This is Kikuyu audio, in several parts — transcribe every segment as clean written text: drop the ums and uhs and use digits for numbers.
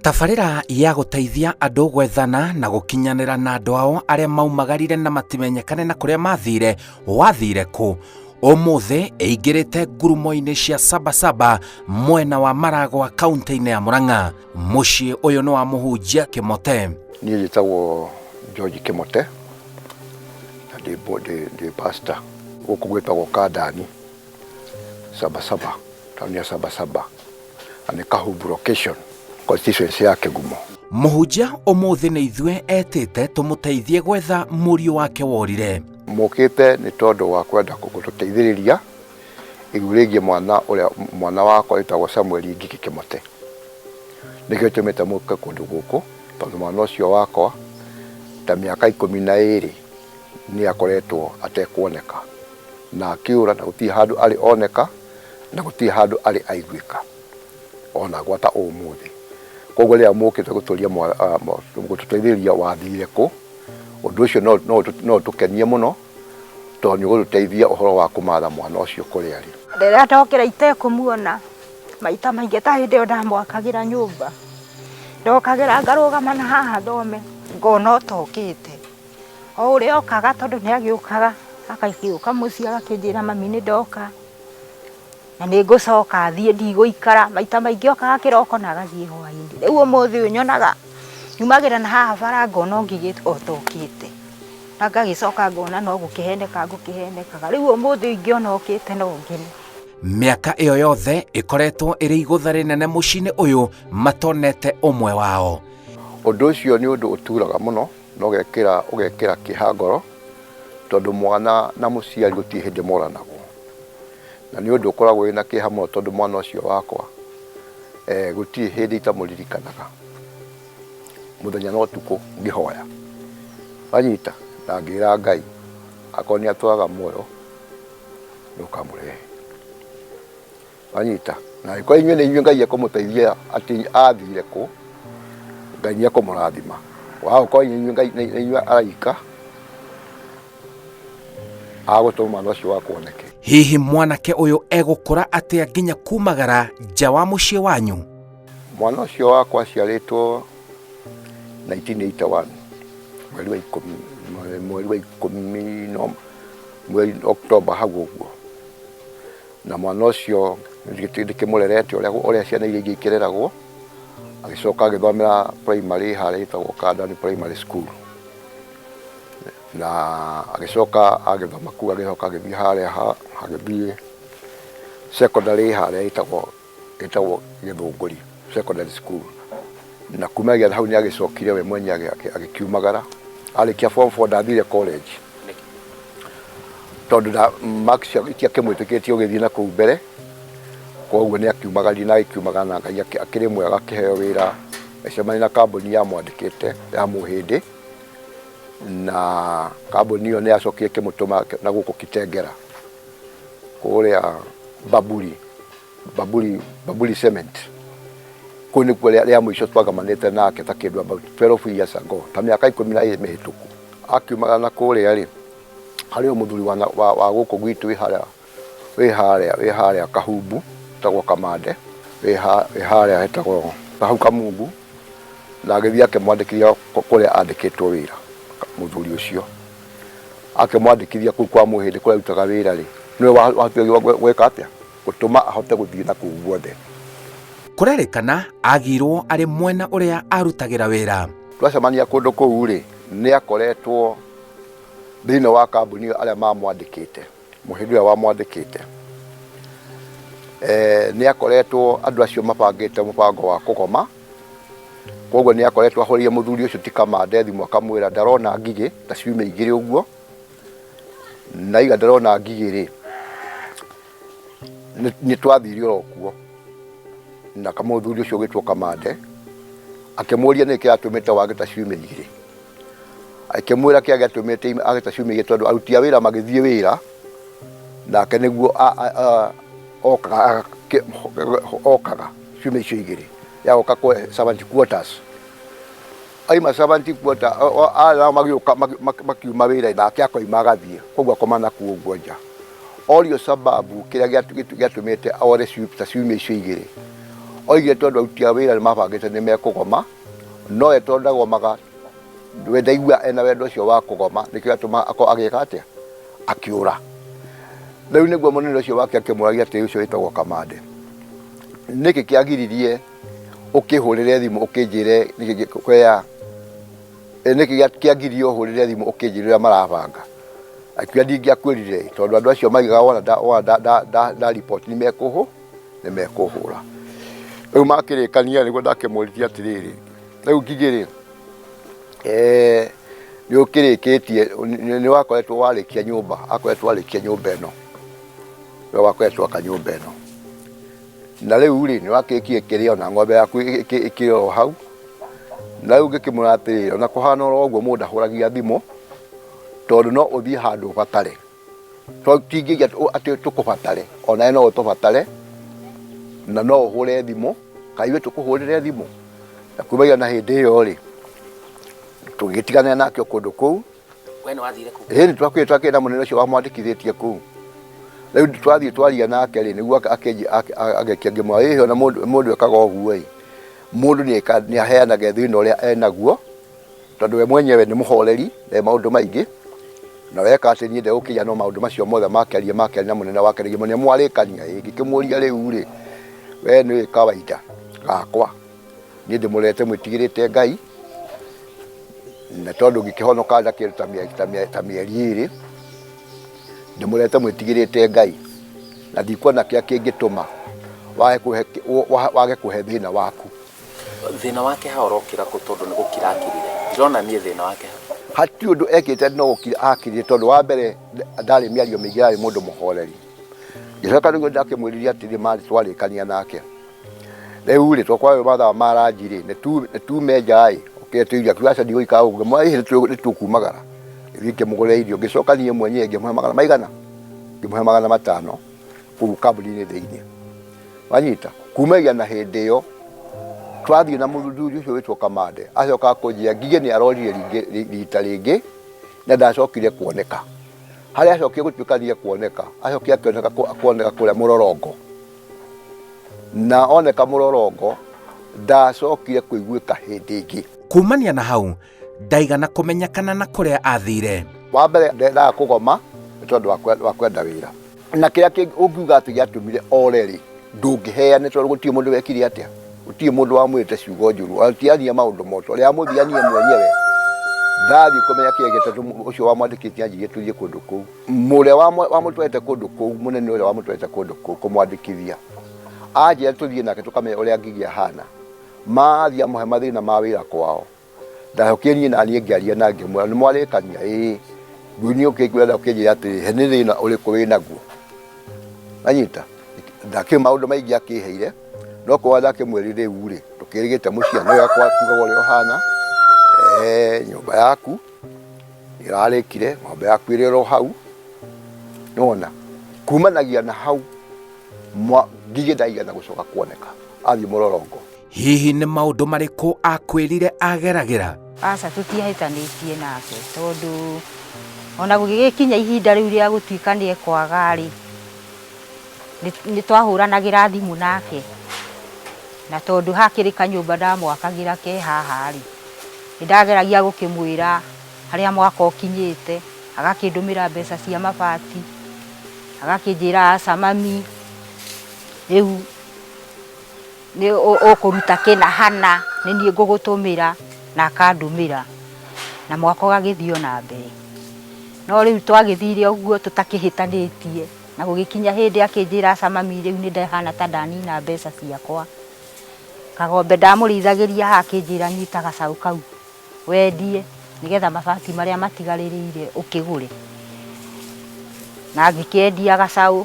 Tabarĩra ya gũteithia andũ gwethana na gũkinyanĩra na andũ ao arĩa maumagarire na matimenyekane na kũrĩa mathire wathire kũ ũmũthĩ ĩingĩrĩte ngurumo-inĩ cia Sabasaba mwena wa Maragwa kaunti-inĩ ya Murang'a. Mũciĩ ũyũ nĩ wa mũhunjia Kĩmote. Niĩ njĩtagwo George Kĩmote na ndĩ pastor gũkũ gwĩtagwo Kandani Sabasaba, taũni ya Sabasaba na nĩ Kahumbu location, constituency ya Kĩgumo. Mũhunjia ũmũthĩ nĩ ithuĩ etĩte tũmũteithie gwetha mũriũ wake worire. Mũkĩte nĩ tondũ wa kwenda gũtũteithĩrĩria igũrũ rĩgiĩ mwana ũrĩa mwana wakwa wĩtagwo Samuel Ngigĩ Kĩmote. Nĩkĩo gĩtũmĩte mũke kũndũ gũkũ tondũ mwana ũcio wakwa ta mĩaka 12 nĩ akoretwo atekuoneka na akĩũra na gũtirĩ handũ arĩ oneka na gũtirĩ handũ arĩ aiguĩka ona gwata ũmũthĩ. Koguo rĩrĩa mũkĩte gũtũria gũtũteithĩrĩria wathire kũ, ũndũ ũcio no ũtũkenie mũno tondũ nĩ ũgũtũteithia ũhoro wa kũmatha mwana ũcio kũrĩa arĩ. Rĩrĩa ndokĩra itekũmuona maita maingĩ ta hĩndĩ ĩyo ndamwakagĩra nyũmba, ndokagĩra ngarũgama na haha thome ngona ũtokĩte. O ũrĩa okaga tondũ nĩ agĩũkaga agagĩũka mũciĩ agakĩnjĩra mami nĩ ndoka na nĩ ngũcoka thiĩ ndigũikara. Maita maingĩ okaga kĩroko na agathiĩ hwainĩ. Rĩu ũmũthĩ ũyũ nyonaga nyumagĩra na haha bara ngona Ngigĩ ũtokĩte na ngagĩcoka ngona no gũkĩheneka ngũkĩhenekaga. Rĩu ũmũthĩ ũyũ ingĩona okĩte no ngene. Mĩaka ĩyo yothe ĩkoretwo ĩrĩ igũtha rĩnene mũciĩ-inĩ ũyũ matonete ũmwe wao. Ũndũ ũcio nĩ ũndũ ũturaga mũno na ũgekĩra kĩeha ngoro tondũ mwana na mũciari gũtirĩ hĩndĩ moranagwo. Na nĩ ũndũ ũkoragwo wĩna kĩeha mũno tondũ mwana ũcio wakwa gũtirĩ hĩndĩ itamũririkanaga mũthenya na ũtukũ ngĩhoya. Wanyita na ngĩra Ngai akorwo nĩ atũraga muoyo nĩ ũkamũrehe. Wanyita na angĩkorwo inyuĩ nĩ inyuĩ Ngai ekũmũteithia atĩ athire kũ, Ngai nĩ ekũmũrathima. Wagũkorwo inyuĩ Ngai nĩ inyuĩ araika agũtũma mwana ũcio wakwa oneke. Hihi mwanake ũyũ egũkũra atĩa nginya kumagara nja wa mũciĩ wanyu? Mwana ũcio wakwa aciarĩtwo 1981 mweri wa ikũmi, mweri wa ikũmi no mweri October hau ũguo. Na mwana ũcio ndĩkĩmũrerete ũrĩa ciana iria ingĩ ikĩreragwo, agĩcoka agĩthomera primary harĩa ĩtagwo Kandani Primary School. Na agĩcoka agĩthoma kũu agĩcoka agĩthiĩ harĩa agĩthiĩ secondary harĩa ĩtagwo Gĩthũngũri Secondary School. Na kumagia hau nĩ agĩcokire we mwenye agĩkiumagara. Arĩkia form 4 ndathire college tondũ marks itiakĩmwĩtĩkĩtie ũgĩthiĩ na kũu mbere, koguo nĩ akiumagarire na agĩkiumagara na Ngai akĩrĩ mwega akĩheo wĩra agĩcemania na kambuni yamwandĩkĩte ya Mũhĩndĩ, na kambuni ĩyo nĩ yacokire ĩkĩmũtũma na gũkũ Kitengela kũrĩa Baburi, Baburi, Baburi Cement. Kũu nĩkuo rĩa mũico twagemanĩte nake ta kĩndũ about 12 years ago, ta mĩaka 12 mĩhĩtũku. Akiumagara na kũrĩa rĩ, harĩ o mũthuri wa gũkũ gwitũ wĩ harĩa Kahumbu wĩtagwo Kamande, wĩ harĩa hetagwo hau Kamungu, na agĩthiĩ akĩmwandĩkithia kũrĩa andĩkĩtwo wĩra mũthuri ũcio. Akĩmwandĩkithia kũu kwa Mũhĩndĩ kũrĩa arutaga wĩra rĩ, nĩwe wahotire gwĩka atĩa? Gũtũma ahote gũthiĩ na kũu guothe. Kũrerĩkana agirwo arĩ mwena ũrĩa arutagĩra wĩra. Twacemania kũndũ kũu rĩ, nĩ akoretwo thĩinĩ wa kambuni ĩyo arĩa mamwandĩkĩte, Mũhĩndĩ ũrĩa wamwandĩkĩte. Nĩ akoretwo andũ acio mabangĩte mũbango wa kũgoma, koguo nĩ akoretwo ahũrĩire mũthuri ũcio ti Kamande thimũ akamwĩra ndarona ngigĩ ta ciumia 2 ũguo, na iga ndarona ngigĩ rĩ, nĩ twathire oro kuo na mũthuri ũcio ũgĩtwo Kamande akĩmũria nĩkĩ kĩratũmĩte wage ta ciumia 2. Akĩmwĩra kĩrĩa gĩatũmĩte age ta ciumia 2 tondũ aruti a wĩra magĩthiĩ wĩra nake nĩguo okaga ciumia icio 2 yagoka servant quarters. Aima servant quarter arĩa magĩũka makiuma wĩra nake akoima agathiĩ, koguo akoma na kuo ũguo nja. Orio sababu kĩrĩa gĩatũmĩte ore ta ciumia icio 2, Oigire tondũ aruti a wĩra nĩ mabangĩte nĩ mekũgoma, no we tondũ ndagomaga, we ndaigua ena wendo ũcio wa kũgoma, nĩkĩo gĩatũma akorwo agĩka atĩa, akĩũra. Rĩu nĩguo mũnene ũcio wake akĩmũragia atĩrĩ, ũcio wĩtagwo Kamande, nĩkĩ kĩagiririe ũkĩhũrĩre thimũ ũkĩnjĩre nĩkĩ kĩa nĩkĩ kĩagiririe ũhũrĩre thimũ ũkĩnjĩre ũrĩa marabanga? Akiuga ndingĩakwĩrire tondũ andũ acio maigaga wona nda wona nda nda nda nda report nĩ mekũhũ nĩ mekũhũra. Rĩu makĩrĩkania nĩguo ndakĩmũririe atĩrĩrĩ, rĩu Ngigĩ rĩ, nĩ ũkĩrĩkĩtie nĩ wakoretwo warĩkia nyũmba, akoretwo arĩkia nyũmba ĩno, we wakoretwo aka nyũmba ĩno. Na rĩu rĩ, nĩ wakĩrĩkirie kĩrĩa ona ng'ombe yaku ĩkĩrĩ oro hau. Na rĩu ngĩkĩmwĩra atĩrĩrĩ, ona kũhana oro ũguo mũndũ ndahũragia thimũ, tondũ no ũthiĩ handũ ũbatare. To tingĩiga atĩ tũkũbatare, onawe no ũtũbatare, na no ũhũre thimũ, kana ithuĩ tũkũhũrĩre thimũ. Na kumagia na hĩndĩ ĩyo rĩ, tũgĩgĩtiganĩra nake o kũndũ kũu. We nĩ wathire kũu? Ĩĩ twakĩrĩ twakĩrĩ na mũnene ũcio wamwandĩkithĩtie kũu. Rĩu twathiĩ twaria nake rĩ, nĩguo agĩkia ngĩmwĩra ĩhĩ ona mũndũ ekaga ũguo ĩ, mũndũ nĩ aheanaga thĩna ũrĩa enaguo, tondũ we mwenyewe nĩ mũhoreri, ndarĩ maũndũ maingĩ, na weka atĩ niĩ ndegũkĩgĩa no maũndũ macio mothe makĩaria makĩaria na mũnene wake, ngĩmwĩra nĩ mwarĩkania ĩ, ngĩkĩmũria rĩu rĩ, we nĩ ũĩ kawaida gakwa, niĩ ndĩmũrerete mwĩtigĩrĩte Ngai, na tondũ ngĩkĩhonoka na kĩndũ ta mĩeri ĩrĩ, ndĩmũrerete mwĩtigĩrĩte Ngai, na ndikuona kĩrĩa kĩngĩtũma wage kũhe thĩna waku. Thĩna wake ha ũrokĩra kũ tondũ nĩ gũkira akirire? Ndirona niĩ thĩna wake ha. Hatirĩ ũndũ ekĩte no gũkira akirire tondũ wa mbere ndarĩ mĩario mĩingĩ arĩ mũndũ mũhoreri. Ngĩcoka nĩguo ndakĩmwĩrire atĩrĩ twarĩkania nake. Rĩu rĩ twakorwo mathaa ma ranji rĩ nĩ tume nja ĩ ũkĩre tũirio akiuga aca ndigũikara gũkũ ngĩmwĩra ĩhĩ nĩ tũkumagara. Ngĩthiĩ ngĩmũgũrĩra irio ngĩcoka niĩ mwenyewe ngĩmũhe magana maigana? Ngĩmũhe 500 kũu kambuni-inĩ thĩinĩ. Wanyita? Kumagia na hĩndĩ ĩyo twathiĩ na mũthuri ũcio wĩtwo Kamande acoka kũnjĩra Ngigĩ nĩ arorire rita rĩngĩ na ndacokire kuoneka. Harĩa acokire gũtuĩka nĩ ekuoneka, acokire akĩoneka kuoneka kũrĩa Mũrorongo. Na oneka Mũrorongo ndacokire kũiguĩka hĩndĩ ĩngĩ. Kumania na hau ndaigana kũmenyekana na kũrĩa athire. Wa mbere ndendaga kũgoma nĩ tondũ wa kwenda wĩra. Na kĩrĩa ũngiuga atĩ gĩatũmire ore rĩ, ndũngĩheane tondũ gũtirĩ mũndũ wekire atĩa, gũtirĩ mũndũ wamwĩrĩte ciugo njũru, ona tiania maũndũ moru, tondũ rĩrĩa niĩ mwenyewe ndathiĩ kũmenya kĩrĩa gĩekĩte tondũ ũcio wamwandĩkĩte anjĩrire tũthiĩ kũndũ kũu. Ũrĩa wamũtwarĩte kũndũ kũu, mũnene ũrĩa wamũtwarĩte kũndũ kũu kũmwandĩkithia, anjĩra tũthiĩ nake tũkamenye ũrĩa Ngigĩ ahana. Mathiĩ amũhe mathĩna ma wĩra kwao. Ndacokire niĩ naniĩ ngĩaria na ngĩmwĩra nĩ mwarĩkania ĩĩ rĩu niĩ ũkĩngwĩra ũkĩnjĩra atĩrĩ he nĩ thĩna ũrĩkũ wĩ naguo anyita ndakĩrĩ maũndũ maingĩ akĩheire no kwa ndakĩmwĩrire rĩu rĩ ndũkĩrĩgĩte mũciĩ nĩ wega kugaga ũrĩa ũhana nyũmba yaku ĩrarĩkire ng'ombe yaku ĩrĩ oro hau nĩwona kumanagia na hau ngigĩ ndaigana gũcoka kuoneka athiĩ mũrorongo. Hihi nĩ maũndũ marĩkũ akwĩrire ageragĩra? Aca tũtiahĩtanĩtie nake tondũ ona gũgĩgĩkinya ihinda rĩu rĩa gũtuĩka nĩ ekwaga rĩ, nĩ twahũranagĩra thimũ nake, na tondũ hakĩrĩ kanyũmba ndamwakagĩra ke haha rĩ, nĩ ndageragia gũkĩmwĩra harĩa mwaka ũkinyĩte, agakĩndũmĩra mbeca cia mabati, agakĩnjĩra aca mami, rĩu nĩ ũkũruta kĩna hana nĩ niĩ ngũgũtũmĩra na akandũmĩra na mwaka ũgagĩthiĩ o na mbere. No rĩu twagĩthire ũguo tũtakĩhĩtanĩtie na gũgĩkinya hĩndĩ akĩnjĩra aca mami rĩu nĩ ndahana ta ndanina mbeca ciakwa. Kagombe ndamũrĩithagĩria haha akĩnjĩra nyita gacaũ kau wendie nĩgetha mabati marĩa matigarĩrĩire ũkĩgũre. Na ngĩkĩendia gacaũ.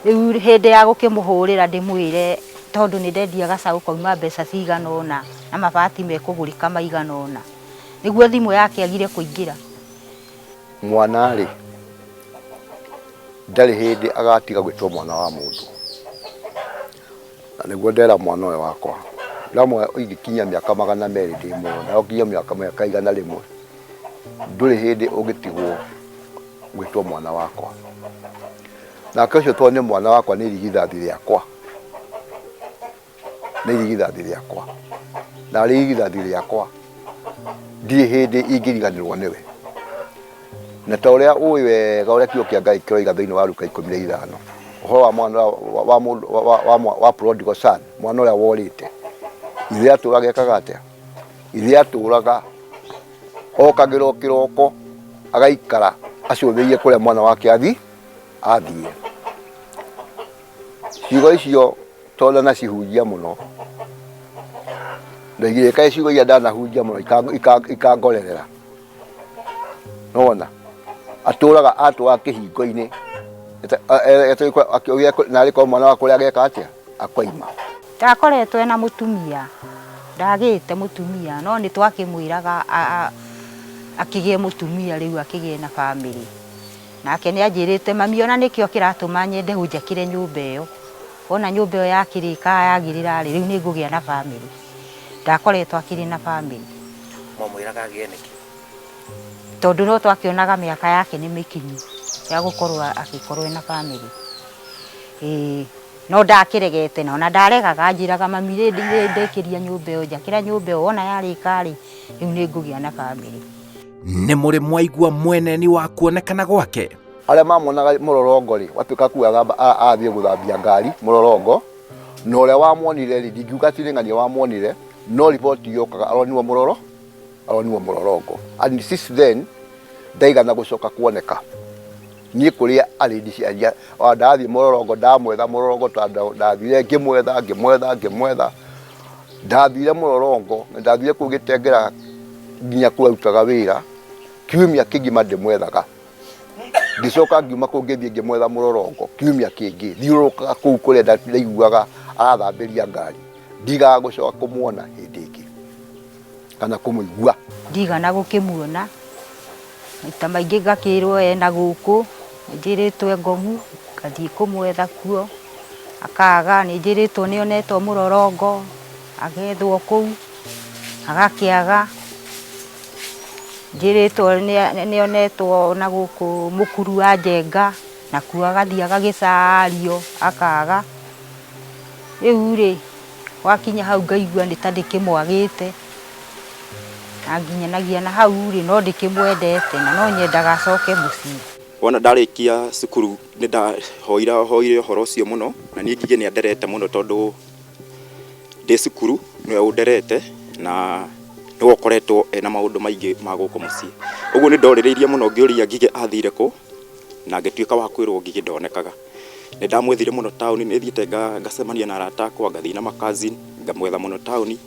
Rĩu hĩndĩ ya gũkĩmũhũrĩra ndĩmwĩre tondũ nĩ ndendia gacaũ kauma mbeca cigana ũna na mabati mekũgũrĩka maigana ũna, nĩguo thimũ yake agire kũingĩra. Mwana-rĩ, ndarĩ hĩndĩ agatiga gwĩtwo mwana wa mũndũ. Na nĩguo ndera mwana ũyũ wakwa, ndamwĩra ingĩkinyia mĩaka 200 ndĩ muoyo, na ũkinyie mĩaka 100, ndũrĩ hĩndĩ ũngĩtigwo gwĩtwo mwana wakwa. Nake ũcio tondũ nĩ mwana wakwa nĩ irigithathi rĩakwa, Nĩ irigithathi rĩakwa, na arĩ irigithathi rĩakwa ndirĩ hĩndĩ ingĩriganĩrwo nĩwe. Na ta ũrĩa ũĩ wega ũrĩa kiugo kĩa Ngai kĩroiga thĩinĩ wa Luka 15, ũhoro wa mwana wa, wa, mũndũ- wa, wa, wa, mwa- wa prodigal son, mwana ũrĩa worĩte, ithe atũraga ekaga atĩa? Ithe atũraga okagĩra o kĩroko agaikara acũthĩirie kũrĩa mwana wake athi athiĩ. Ciugo icio tondũ ndanacihunjia mũno, ndaigire kaĩ ciugo iria ndanahunjia mũno ikangorerera. Nĩwona? Atũraga atũraga kĩhingo-inĩ narĩ korwo mwana wakwa ũrĩa ageka atĩa? Akoima. Ndakoretwo ena mũtumia, ndagĩte mũtumia no nĩ twakĩmwĩraga akĩgĩe mũtumia rĩu akĩgĩe na bamĩrĩ. Nake nĩ anjĩrĩte mami ona nĩkĩo kĩratũma nyende ũnjakĩre nyũmba ĩyo, wona nyũmba ĩyo yakĩrĩka yagĩrĩra rĩ, rĩu nĩ ngũgĩa na bamĩrĩ. Ndakoretwo akĩrĩ na bamĩrĩ. Mwamwĩraga agĩe nĩkĩ? Tondũ no twakĩonaga mĩaka yake nĩ mĩkinyu ya gũkorwo agĩkorwo ena bamĩrĩ. Ĩĩ no ndakĩregete na ona ndaregaga anjĩraga mami rĩ ndĩkĩria nyũmba ĩyo njakĩra nyũmba ĩyo wona yarĩka rĩ, rĩu nĩ ngũgĩa na bamĩrĩ. Nĩ mũrĩ mwaigua mweneni wa kuonekana gwake? Arĩa mamuonaga mũrorongo rĩ, watuĩka kuga athiĩ gũthambia ngari mũrorongo, na ũrĩa wamuonire rĩ, ndingiuga atĩ nĩ ng'ania wamuonire, no riboti yokaga aronirwo mũroro aronirwo mũrorongo. And since then ndaigana gũcoka kuoneka. Niĩ kũrĩa arĩ ndiciaria, ona ndathiĩ mũrorongo ndamwetha mũrorongo ndathire ngĩmwetha ngĩmwetha ngĩmwetha. Ndathire mũrorongo na ndathire kũu Gĩtengera nginya kũu arutaga wĩra, kiumia kĩgima ndĩmwethaga. Ngĩcoka ngiuma kũu ngĩthiĩ ngĩmwetha mũrorongo kiumia kĩngĩ, thiũrũrũkaga kũu kũrĩa ndaiguaga arathambĩria ngari, ndigaga gũcoka kũmuona hĩndĩ ĩngĩ kana kũmũigua. Ndigana gũkĩmuona, maita maingĩ ngakĩrwo ena gũkũ, nĩnjĩrĩtwo e Ngomu, ngathiĩ kũmwetha kuo, akaga, nĩnjĩrĩtwo nĩonetwo mũrorongo, agethwo kũu, agakĩaga. Njĩrĩtwo nĩonetwo na gũkũ mũkuru wa Njenga, nakuo agathiĩ agagĩcario akaga. Rĩu rĩ, gwakinya hau ngaigua nĩ ta ndĩkĩmwagĩte, na nginyanagia na hau rĩ, no ndĩkĩmwendete na no nyendaga acoke mũciĩ. Wona ndarĩkia cukuru nĩ ndahoire hoire ũhoro ũcio mũno, na niĩ Ngigĩ nĩ anderete mũno tondũ ndĩ cukuru nĩwe ũnderete na nĩwe ũkoretwo ena maũndũ maingĩ ma gũkũ mũciĩ. Ũguo nĩ ndorĩrĩirie mũno ngĩũria Ngigĩ athire kũ, na ngĩtuĩka wa kwĩrwo Ngigĩ ndonekaga. Nĩ ndamwethire mũno taũni, nĩ thiĩte ngacemania na arata akwa, ngathiĩ na ma cousin, ngamwetha mũno taũni,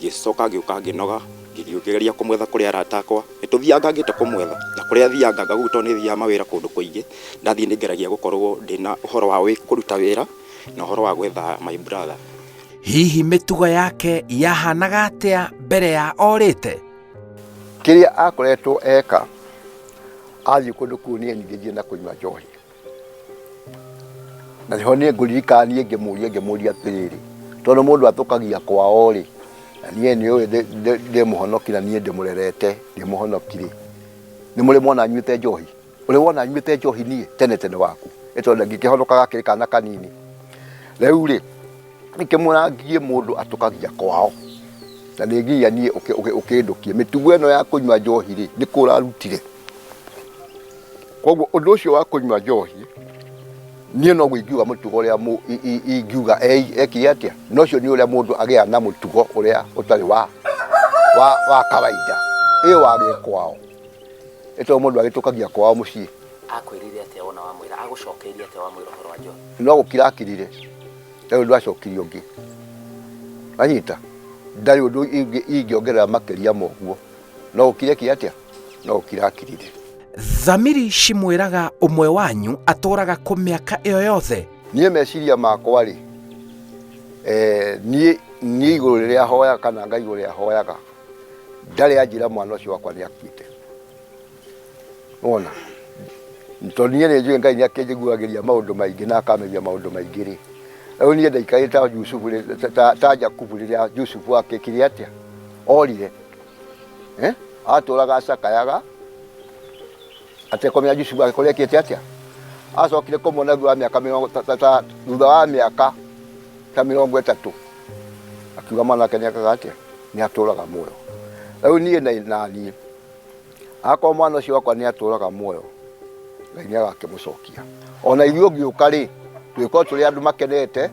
ngĩcoka ngĩũka ngĩnoga, ngĩgeria kũmwetha kũrĩ arata akwa. Nĩ tũthiaga ngĩte kũmwetha, na kũrĩa thiaga tondũ nĩ thiaga mawĩra kũndũ kũingĩ, ndathiĩ nĩ ngeragia gũkorwo ndĩna ũhoro wa kũruta wĩra na ũhoro wa gwetha my brother. Hihi mĩtugo yake yahanaga atĩa mbere ya orĩte? Kĩrĩa akoretwo eka athiĩ kũndũ kũu nĩ enyingĩrie na kũnyua njohi. Na nĩho niĩ ngũririkana niĩ ngĩmũria ngĩmũria atĩrĩrĩ, tondũ mũndũ atũkagia kwao rĩ, na niĩ nĩ ũĩ ndĩ mũhonoki na niĩ ndĩmũrerete ndĩ mũhonoki rĩ, nĩ mũrĩ mwona nyuĩte njohi? Ũrĩ wona nyuĩte njohi niĩ tene tene waku? Nĩ tondũ ngĩkĩhonoka gakĩrĩ kana kanini. Rĩu rĩ, ngĩkĩmwĩra ngiĩ mũndũ atũkagia kwao, na nĩ nginya niĩ ũkĩndũkie. Mĩtugo ĩno ya kũnyua njohi rĩ, nĩ kũ ũrarutire? Koguo ũndũ ũcio wa kũnyua njohi, niĩ noguo ingiuga mũtugo ũrĩa ingiuga ekire atĩa, na ũcio nĩ ũrĩa mũndũ agĩaga na mũtugo ũrĩa ũtarĩ wa wa kawaida, ĩ wa gĩkwao. Nĩ tondũ mũndũ agĩtũkagia kwao mũciĩ. Akwĩrire atĩa wona wamwĩra? Agũcokeirie atĩa wamwĩra ũhoro wa njohi? No gũkira akirire, ndarĩ ũndũ acokirie ũngĩ. Wanyita? Ndarĩ ũndũ ingĩongerera makĩria ma ũguo. No gũkira ekire atĩa? No gũkira akirire. Thamiri cimwĩraga ũmwe wanyu atũraga kũ mĩaka ĩyo yothe? Niĩ meciria makwa rĩ, niĩ niĩ igũrũ rĩrĩa hoyaga kana Ngai igũrũ rĩrĩa hoyaga, ndarĩ anjĩra mwana ũcio wakwa nĩ akuĩte. Wona? Tondũ niĩ nĩ njũĩ Ngai nĩ akĩnjiguagĩria maũndũ maingĩ na akamenyia maũndũ maingĩ rĩ, rĩu niĩ ndaikarĩte ta Jusufu ta Jakubu rĩrĩa Jusufu akĩkire atĩa? Orire. Eh? Atũraga acakayaga atekũmenya Jusufu agĩkorwo ekĩte atĩa. Acokire kũmuona thutha wa mĩaka mĩrongo ta, ta, ta, thutha wa mĩaka ta 30. Akiuga mwana wake nĩ ekaga atĩa? Nĩ atũraga muoyo. Rĩu niĩ na naniĩ akorwo mwana ũcio wakwa nĩ atũraga muoyo, Ngai nĩ agakĩmũcokia. Ona ithuĩ ũngĩũka rĩ, tũgĩkorwo tũrĩ andũ makenete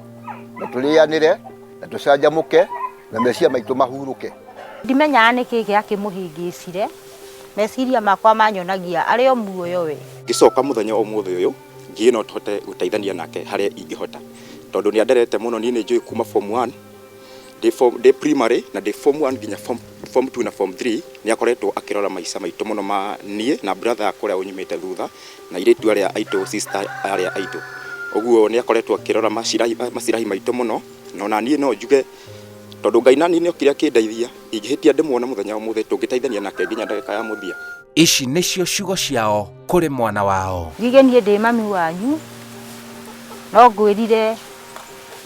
na tũrĩanĩre na tũcanjamũke na meciria maitũ mahurũke. Ndimenyaga nĩkĩ gĩakĩmũhĩngĩcire, meciria makwa manyonagia arĩ o muoyo we. Ngĩcoka mũthenya wa ũmũthĩ ũyũ, ngĩĩ no tũhote gũteithania nake harĩa ingĩhota, tondũ nĩ anderete mũno. Niĩ nĩ njũĩ kuma form 1 ndĩ form, ndĩ primary na ndĩ form 1 nginya form, form 2 na form 3, nĩ akoretwo akĩrora maica maitũ mũno ma niĩ na brother yakwa ũrĩa ũnyumĩte thutha na airĩtu arĩa aitũ, sister arĩa aitũ. Ũguo nĩ akoretwo akĩrora macirahi, macirahi maitũ mũno, na ona niĩ no njuge tondũ Ngai naniĩ nĩ okire akĩndeithia, ingĩhĩtia ndĩmuone mũthenya wa ũmũthĩ tũngĩteithania nake nginya ndagĩka ya mũthia. Ici nĩcio ciugo ciao kũrĩ mwana wao. Ngige niĩ ndĩ mami wanyu, no ngwĩrire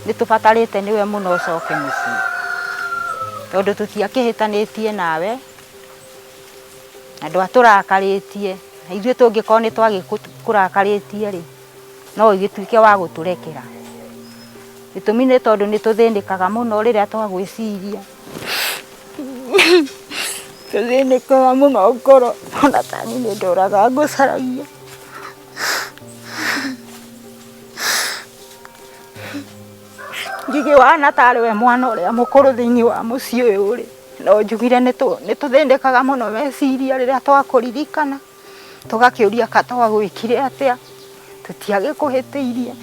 nĩ tũbatarĩte nĩwe mũno ũcoke mũciĩ, tondũ tũtiakĩhĩtanĩtie nawe, na ndwatũrakarĩtie, na ithuĩ tũngĩkorwo nĩ twagĩkũrakarĩtie rĩ, no ũgĩtuĩke wa gũtũrekera. Gĩtũmi nĩ tondũ nĩ tũthĩnĩkaga mũno rĩrĩa twagwĩciria. Tũthĩnĩkaga mũno ngoro, ona ta niĩ nĩ ndũraga ngũcaragia. Ngigĩ wana tarĩ we mwana ũrĩa mũkũrũ thĩinĩ wa mũciĩ ũyũ rĩ, no njugire nĩ tũthĩnĩkaga mũno meciria rĩrĩa twakũririkana. Tũgakĩũria ka twagwĩkire atĩa, tũtiagĩkũhĩtĩirie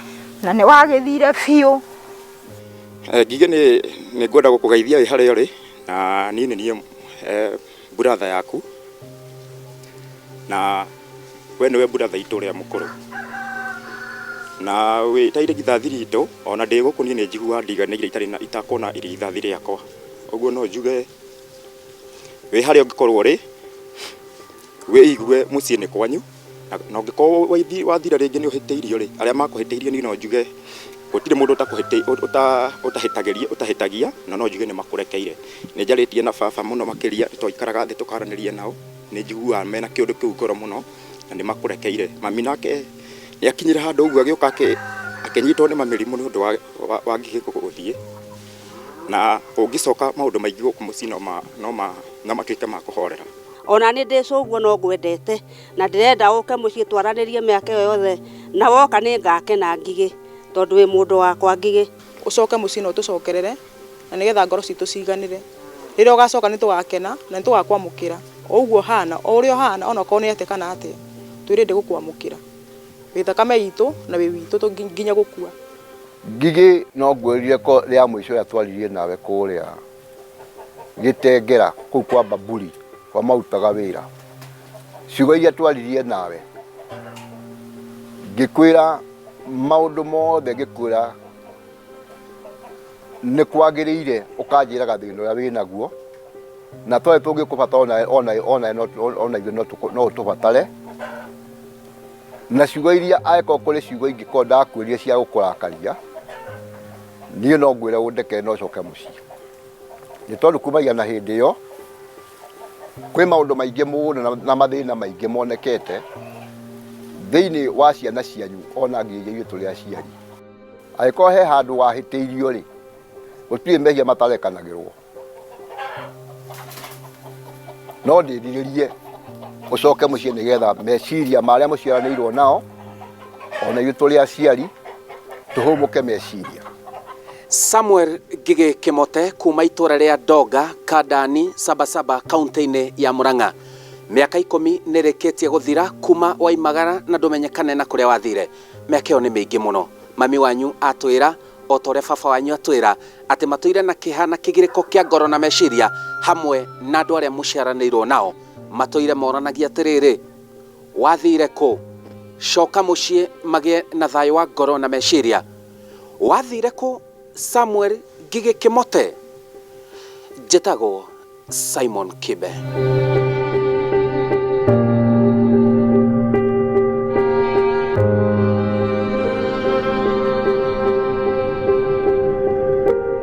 na nĩ wagĩthire biũ. Ngige nĩ ngwenda gũkũgeithia wĩ harĩa ũrĩ, na niĩ nĩ niĩ brother yaku, na we nĩwe brother itũ ũrĩa mũkũrũ. Na wĩ ta irigithathi ritũ, ona ndĩ gũkũ niĩ nĩ njiguaga ndiganĩire itarĩ na itakuona irigithathi rĩakwa. Ũguo no njuge wĩ harĩa ũngĩkorwo ũrĩ, wĩigue mũciĩ nĩ kwanyu, na ũngĩkorwo wathira rĩngĩ nĩ ũhĩtĩirio rĩ, arĩa makũhĩtĩirie niĩ no njuge gũtirĩ mũndũ ũtahĩtagia, na no njuge nĩ makũrekeire. Nĩ njarĩtie na baba mũno makĩria, nĩ twaikaraga thĩ tũkaranĩria nao, nĩ njiguaga mena kĩũndũ kĩu ngoro mũno, na nĩ makũrekeire. Mami nake nĩ akinyire handũ ũguo agĩũka akĩnyitwo nĩ mamĩrimũ nĩ ũndũ wa ngigĩ gũthiĩ. Na ũngĩcoka maũndũ maingĩ gũkũ mũciĩ no ma, no ma, no matuĩke ma kũhorera. Ona niĩ ndĩ cũguo no ngwendete na ndĩrenda ũke mũciĩ twaranĩrie mĩaka ĩyo yothe na woka nĩ ngakena Ngigĩ tondũ wĩ mũndũ wakwa Ngigĩ. Ũcoke mũciĩ na ũtũcokerere na nĩgetha ngoro citũ ciiganĩre. Rĩrĩa ũgacoka nĩ tũgakena na nĩ tũgakwamũkĩra o ũguo ũhana, o ũrĩa ũhana ona okorwo nĩ atĩa kana atĩa, twĩ ready gũkwamũkĩra. Wĩ thakame itũ na wĩ witũ nginya gũkua. Ngigĩ no ngwĩrire ko rĩa mũico rĩa twaririe nawe kũrĩa Gĩtengera kũu kwa Baburi kwa marutaga wĩra, ciugo iria twaririe nawe ngĩkwĩra maũndũ mothe ngĩkwĩra nĩ kwagĩrĩire ũkanjĩraga thĩna ũrĩa wĩnaguo na twarĩ tũngĩkũbatara ona ona ona ona ithuĩ no ũtũbatare. Na ciugo iria angĩkorwo kũrĩ ciugo ingĩkorwo ndakwĩrire cia gũkũrakaria, niĩ no ngwĩre ũndekere na ũcoke mũciĩ. Nĩ tondũ kumagia na hĩndĩ ĩyo, kwĩ maũndũ maingĩ mũno na mathĩna maingĩ monekete thĩinĩ wa ciana cianyu ona nginya ithuĩ tũrĩ aciari. Angĩkorwo he handũ wahĩtĩirio rĩ, gũtirĩ mehia matarekanagĩrwo. No ndĩrirĩrie ũcoke mũciĩ nĩgetha meciria ma arĩa mũciaranĩirwo nao ona ithuĩ tũrĩ aciari tũhũmũke meciria. Samuel Ngigĩ Kĩmote kuma itũra rĩa Ndonga, Kandani, Sabasaba, kaunti-inĩ ya Murang'a. Mĩaka ikũmi nĩ ĩrĩkĩtie gũthira kuma waimagara na ndũmenyekane na kũrĩa wathire. Mĩaka ĩyo nĩ mĩingĩ mũno. Mami wanyu atwĩra o ta ũrĩa baba wanyu atwĩra atĩ matũire na kĩeha na kĩgirĩko kĩa ngoro na meciria hamwe na andũ arĩa mũciaranĩirwo nao. Matũire moranagia atĩrĩrĩ, wathire kũ? Coka mũciĩ magĩe na thayũ wa ngoro na meciria. Wathire kũ Samuel Ngigĩ Kĩmote? Njĩtagwo Simon Kibe.